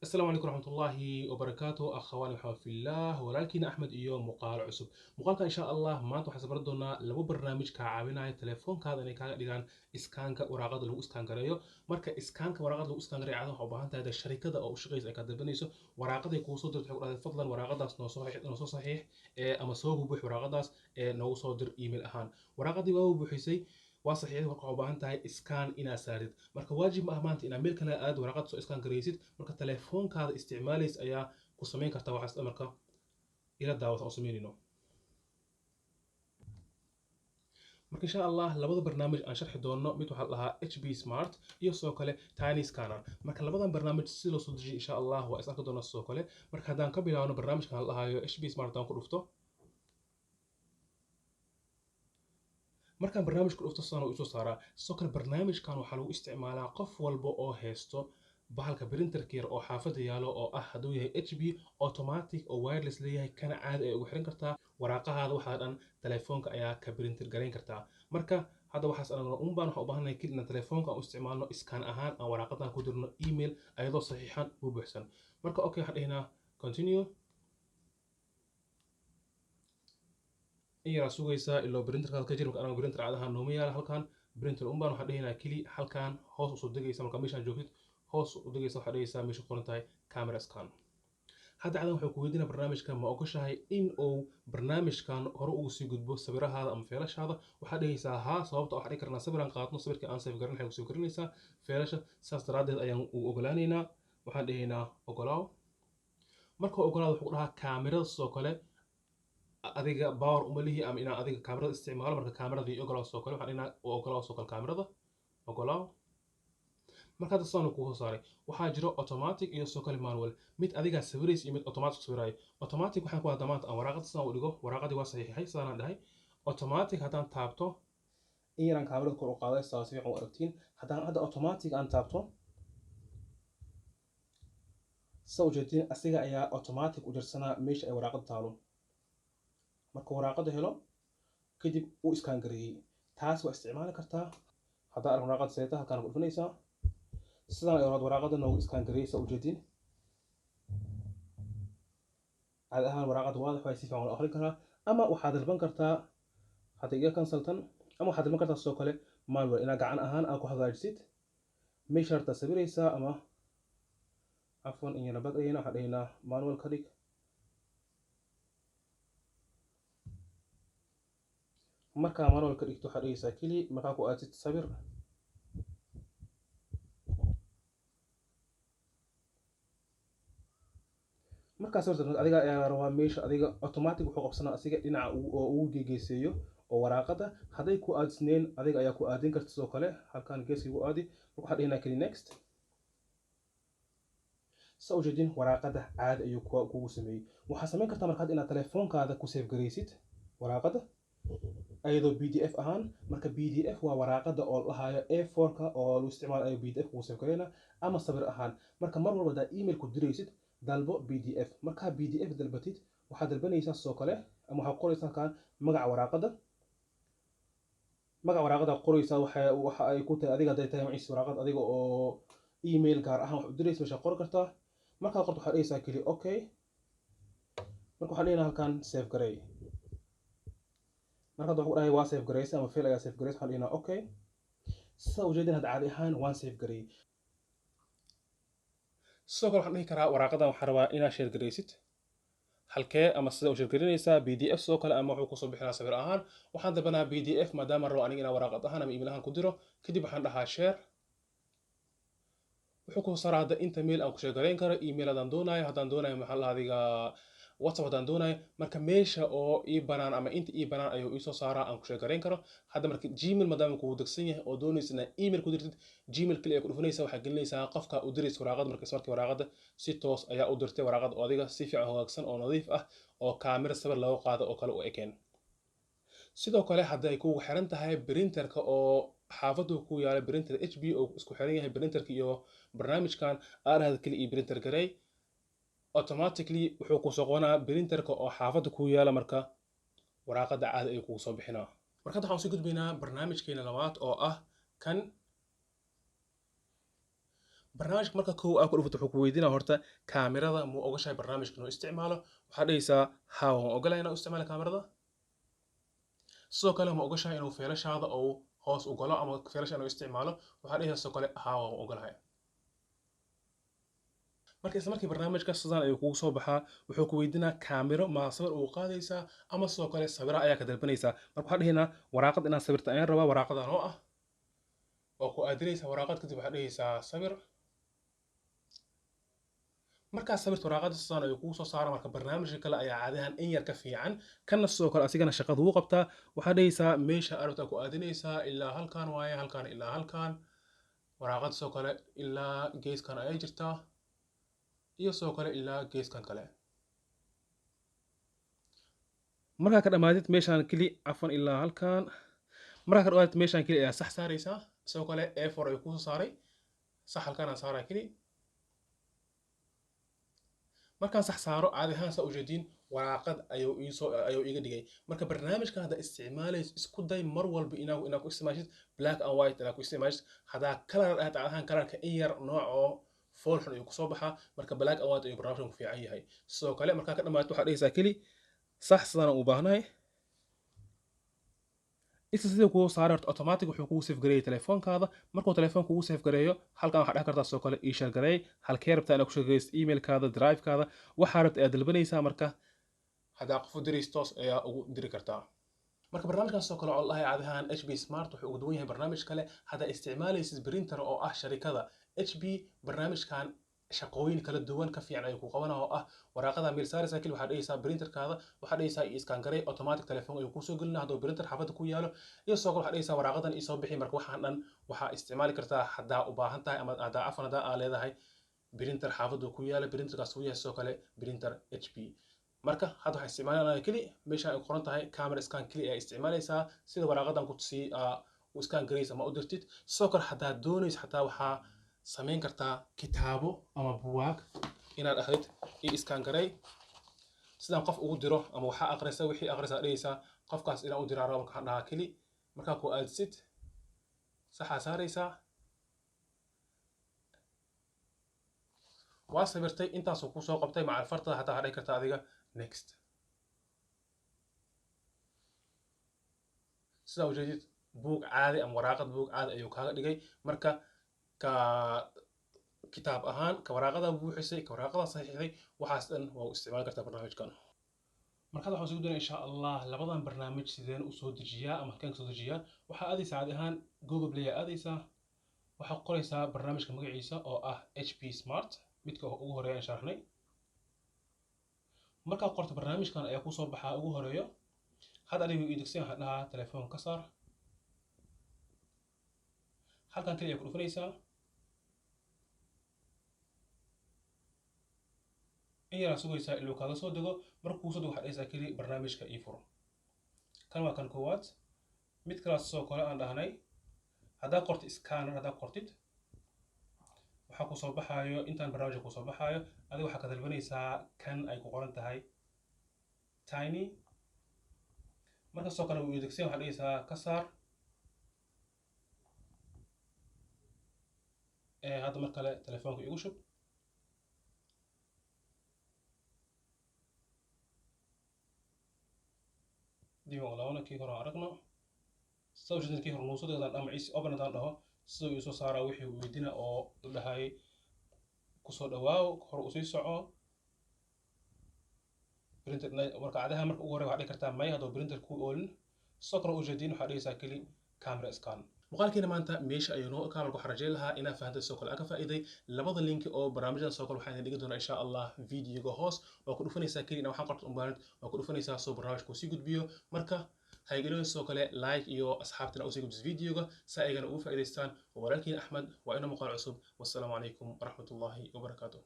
Asalaamu calaykum waraxmatullaahi wabarakaatu, akhwaani waxaa fillaah, walaalkiina Axmed iyo muuqaalo cusub. Muuqaalka insha Allah maanta waxaan sabaran doonaa laba barnaamij kaa caawinaya telefoonkaada inay kaaga dhigaan iskaanka waraaqada lagu iskaan gareeyo. Marka iskaanka waraaqada lagu iskaan gareeyo, caada waxaa u baahan tahay sharikada oo u shaqaysa ay kaa dalbanayso waraaqaday kuu soo dirto, waxay ku dhahday fadlan waraaqadaas noo soo saxiix, noo soo saxiix ee ama soo buux waraaqadaas ee noogu soo dir email ahaan. Waraaqadii waa buuxisay, waa saxiixday, marka waxaa u baahan tahay iskaan inaad saartid. Marka waajib ma ah maanta inaad meel kale aad waraaqad soo iskaan garaysid, marka telefoonkaada isticmaalaysa ayaa ku samayn kartaa waxaas. Marka ila daawata oo samaynayno. Marka insha Allah labada barnaamij aan sharxi doono, mid waxaa la dhahaa HP Smart iyo sidoo kale Tiny Scanner. Marka labadan barnaamij si loo soo dejiyo insha Allah waa is arki doonaa sidoo kale. Marka haddaan ka bilaabno barnaamijkan la dhahayo HP Smart, haddaan ku dhufto, markaan barnaamijka dhufto sidaan uu isoo saaraa. Sidoo kale barnaamijkan waxaa lagu isticmaalaa qof walba oo haysto bahalka printerka yar oo xaafadda yaalo, oo ah hadduu yahay HP automatic oo wireless leeyahay, kana caadi ay ugu xiran kartaa waraaqahaada, waxaa dhan telefoonka ayaa ka printer garayn kartaa. Marka hadda waxaas anaguna unbaan waxaan u baahannahay keli inaan telefoonka aan u isticmaalno iskaan ahaan, aan waraaqadan ku dirno email ayadoo saxiixan u buuxsan. Marka okay, waxaan dhihinaa continue. In yaraa sugaysaa iloo printerkaad ka jir. Marka anaga printer caadaha nooma yaala halkan printer unbaan, waxaan dhihinaa keli halkan hoos usoo degaysa. Marka meeshaan joogtid hoos u degaysa, waxaa dhigaysaa meesha qoran tahay camera scan. Hadda cadan wuxuu ku weydiinaa barnaamijka, ma ogoshahay in uu barnaamijkan hore ugu sii gudbo sawirahaada ama feelashaada? Waxaa dhigaysaa haa, sababta waxaa dhigi karnaa sawiraan qaadno, sawirkii aan save garan waxay kusoo garinaysaa feelasha, saas daraaddeed ayaan u ogolaanaynaa. Waxaan dhihaynaa ogolaaw. Marka ogolaado wuxuu ku dhahaa kaamirada sidoo kale adiga power uma lihi ama inaan adiga kaamirada isticmaalo, marka kaamirada ogolaaw. Sidoo kale waxaan dhihnaa ogolaaw, sidoo kale kaamirada ogolaaw. Marka hadda sidaan kuu soo saaray, waxaa jiro automatic iyo sidoo kale manual, mid adigaa sawiraysa iyo mid automatic sawiraayo. Automatic waxaan ku hadda maanta aan waraaqada sidaan u dhigo, waraaqadii waa saxiixay, sidaanaan dhahay. Automatic haddaan taabto, in yaraan kaamirada kor u qaaday saa si fiican u aragtiin. Haddaan hadda automatic aan taabto, sida ujeedtiin asiga ayaa automatic u jirsanaa meesha ay waraaqada taalo. Marka waraaqada helo kadib uu iskaan gareeyey, taas waa isticmaali kartaa. Haddaa arag waraaqada seeta halkaan ku dhufanaysaa, sidaan ay waraaqada noogu iskaan gareeyey saa ujeedin. Caadi ahaan waraaqada waadax waay, si fiican waa la akhrin karaa. Ama waxaad dalban kartaa hadda iga consultan, ama waxaad dalban kartaa sidoo kale manual inaad gacan ahaan aad ku hagaajisid meesha hartaa sawiraysaa. Ama cafwan, in yara bag ayayna waxaan dhahaynaa manual ka dhig. Markaa manual ka dhigto waxaad dhigaysaa keli markaa ku aadsid sawir. Markaa sawirta adiga ayaa rabaa meesha adiga automatic wuxuu qabsanaa asiga dhinaca oo ugu geegeyseeyo oo waraaqada hadday ku aadisneen adiga ayaa ku aadin karta, sidoo kale halkan geeska igu aadi. Marka waxaan dhihinaa keli next. Sa ujeedin waraaqada caadi ayuu kugu sameeyey. Waxaa samayn kartaa markaad inaad telefoonkaada ku save garaysid waraaqada ayadoo PDF ahaan. Marka PDF waa waraaqada oo la dhahayo A4-ka oo lagu isticmaalayo PDF kugu save garayna, ama sawir ahaan. Marka mar walba hadaa email ku diraysid dalbo PDF. Markaa PDF dalbatid waxaad dalbanaysaa sidoo kale ama waxaad qoraysaa halkan magaca waraaqada. Magaca waraaqada qoraysaa waxa ay ku tahay adiga, hadday tahay magaciisa waraaqad adiga oo email gaar ahaan wax u diraysa meesha qori kartaa. Markaad qorto waxaad dhigaysaa keli okay. Marka waxaan dhihinaa halkan save garay. Marka hadda wuxuu dhahay waa save garaysa ama fail ayaa save garaysa, waxaan dhihinaa okay. Sida ujeedin hadda caadi ahaan waan save gareeyey. Sidoo kale waxaan dhihi karaa waraaqadan waxaan rabaa inaad share garaysid, halkee ama sida u share garinaysaa? PDF sidoo kale ama wuxuu kusoo bixinaa sawir ahaan. Waxaan dalbanaa PDF maadaama rabo aniga inaan waraaqad ahaan ama email ahaan ku diro. Kadib waxaan dhahaa share. Wuxuu kusoo saaraa hadda inta mail aan ku share garayn karo, email haddaan doonayo, haddaan doonayo maxaa la adiga WhatsApp haddaan doonayo. Marka meesha oo ii banaan ama inta ii banaan ayuu ii soo saaraa aan ku share garayn karo. Hadda marka Gmail maadaama kugu degsan yahay oo doonaysa inaad email ku dirtid, Gmail kaliya ku dhufanaysaa, waxaad gelinaysaa qofka u diraysa waraaqada. Marka ismarkii waraaqada si toos ayaa u dirtay waraaqada oo adiga si fiican hagaagsan oo nadiif ah oo kaamira sawir laga qaado oo kale u ekeen. Sidoo kale hadday kugu xiran tahay printerka oo xaafaddu ku yaala printer HP oo isku xiran yahay printerka iyo barnaamijkan aad kali iyo printer garay, automatically wuxuu ku soo qoonaa printerka oo xaafadda ku yaala, marka waraaqada caadi ayuu kugu soo bixinaa. Marka hadda waxaan sii gudbaynaa barnaamijkeena labaad oo ah kan. Barnaamijka marka kow aa ku dhufato, wuxuu ku weydiinaa horta kaamirada muu ogashahay barnaamijka inuu isticmaalo. Waxaa dhahaysaa haa, waan ogolahay inuu isticmaalo kaamirada. Sidoo kale ma ogashahay inuu feelashaada uu hoos u galo ama feelasha inuu isticmaalo? Waxaa dhahaysaa sidoo kale haa, waan ogolahay. Marka isla markii barnaamijka sidaan ayuu kugu soo baxaa. Wuxuu ku weydiinaa kaamiro ma sawir ugu qaadaysaa ama sidoo kale sawira ayaa ka dalbanaysaa. Marka waxaa dhahaynaa waraaqad inaan sawirta ayaan rabaa, waraaqadan oo ah waa ku aadinaysaa waraaqad. Kadib waxaa dhahaysaa sawir. Markaa sawirta waraaqada sidaan ayuu kugu soo saara. Marka barnaamijka kale ayaa caadihan in yar ka fiican kanna. Sidoo kale asigana shaqada wuu qabtaa. Waxaa dhahaysaa meesha arabta ku aadinaysaa, ilaa halkan waaye, halkan ilaa halkan waraaqad, sidoo kale ilaa geeskan ayay jirtaa iyo sidoo kale ilaa geeskan kale. Markaa ka dhamaatid meeshaan keli, cafan, ilaa halkan. Markaa ka dhamaatid meeshaan keli ayaa sax saaraysaa. Sidoo kale A4 ayuu kusoo saaray. Sax halkaan aan saaraa keli. Markaan sax saaro, caadi ahaan saa ujeediin waraaqad ayuu iisoo ayuu iiga dhigay. Marka barnaamijkan haddaa isticmaalayso, isku day mar walba inaa ku isticmaashid black and white inaa ku isticmaashid. Haddaa color aad, caadi ahaan colorka in yar nooc oo fool xun ayuu kusoo baxaa. Marka black and white ayuu barnaamijkan ku fiican yahay. Sidoo kale markaa ka dhamaato, waxaad dhehaysaa keli sax, sidaan u baahnahay. Isla sidii kugu saaray horta automatic wuxuu kugu save gareeyay telefoonkaada. Markuu telefoon kugu save gareeyo, halkan waxaad dhex kartaa sidoo kale ii share gareey. Halkee rabtaa inaad ku share gareysid? Emailkaada, drive-kaada, waxaa rabta ayaad dalbanaysaa. Marka haddaa qof u diraysid, toos ayaa ugu diri kartaa. Marka barnaamijkan sidoo kale oo la dhahay caadi ahaan HP Smart wuxuu ugu duwan yahay barnaamij kale. Haddaa isticmaalaysid printer oo ah sharikada HP, barnaamijkan shaqooyin kala duwan ka fiican ayuu ku qabanaa, oo ah waraaqada meel saaraysaa keli. Waxaad dhehaysaa printerkaada, waxaad dhehaysaa ii scan garay, automatic telefoon ayuu kusoo gelinaa hadduu printer xaafadda ku yaalo. Iyo sidoo kale waxaad dhehaysaa waraaqadan ii soo bixi. Marka waxaan dhan waxaa isticmaali kartaa haddaa u baahan tahay ama haddaa, afan, haddaa aa leedahay printer xaafaddu ku yaalo, printerkaas uu yahay sidoo kale printer HP. Marka hadda waxaa isticmaalanaya keli meesha ay qoran tahay camera scan keli ayaa isticmaalaysaa, sida waraaqadan ku tusiyey u scan garaysa ama u dirtid. Sidoo kale haddaad doonayso, xataa waxaa samayn kartaa kitaabo ama buwaag inaad dhahdid ii scan garay sidaan qof ugu diro, ama waxaa aqrisa, wixii aqrisa dhehaysaa qofkaas inaan u diraa rabo. Marka waxaan dhahaa keli markaa ku aadsid saxaa saaraysaa, waa sawirtay, intaasuu kusoo qabtay macal fartada. Xataa waxaad dhihi kartaa adiga next. Sidaa ujeedid, buug caadi ama waraaqad buug caadi ayuu kaaga dhigay. Marka ka kitaab ahaan, ka waraaqada buuxisay, ka waraaqada saxiixday, waxaas dhan waa u isticmaali kartaa barnaamijkan. Marka hadda waxaan soo doonaa insha Allah labadan barnaamij sideen u soo dejiyaa ama halkeen ka soo dejiyaa. Waxaa aadaysaa caadi ahaan Google Play ayaa aadaysaa. Waxaa qoraysaa barnaamijka magaciisa oo ah HP Smart, midka ugu horeeya aan sharaxnay. Markaa qorto, barnaamijkan ayaa kusoo baxaa ugu horeeyo. Hadda anigu ii degsan, waxaan dhahaa telefoon ka saar. Halkan kaliya ku dhufanaysaa, in yaraa sugaysaa iluu kaaga soo dego. Markuu kuu soo dego, waxaad dhahaysaa keli barnaamijka ii furo. Kan waa kan koowaad. Mid kalaas sidoo kale aan dhahnay, haddaa qortid scanner, haddaa qortid, waxaa kusoo baxaayo intaan barnaamijka kusoo baxaayo. Adiga waxaa ka dalbanaysaa kan ay ku qoran tahay tiny. Marka sidoo kale wuu idegsan, waxaad dhahaysaa ka saar. Hadda mar kale telefoonka igu shub. Dib aan laabana, kii hore aan aragno. Sida ujeedin, kii hore nuusada hadaan dhamaciisi open haddaan dhaho, siduu ii soo saaraa wixii uu weydiina oo la dhahayay kusoo dhawaaw, hore usii soco printer. Marka cadaha marka ugu horey waxaad dhihi kartaa may hadduu printer ku oolin. Sidoo kale ujeedin, waxaad dhihaysaa keli camera scan. Muuqaalkeena maanta meesha ayuu noo ekaa. Marka waxaan rajayn lahaa inaa fahantay, sidoo kale aan ka faa'iiday labada linki oo barnaamijyadan. Sidoo kale waxaan idin dhigi doonaa insha Allah videoga hoos. Waa ku dhufanaysaa keli ina waxaan qorto unbaanid, waa ku dhufanaysaa soo barnaamijka uu sii gudbiyo. Marka ha iga sidoo kale like iyo asxaabtina usii gudbiso videoga si ayagana ugu faa'iidaystaan. Walaalkiin Axmed, waa ina muuqaal cusub. Wassalaamu calaykum waraxmatullaahi wabarakaatuh.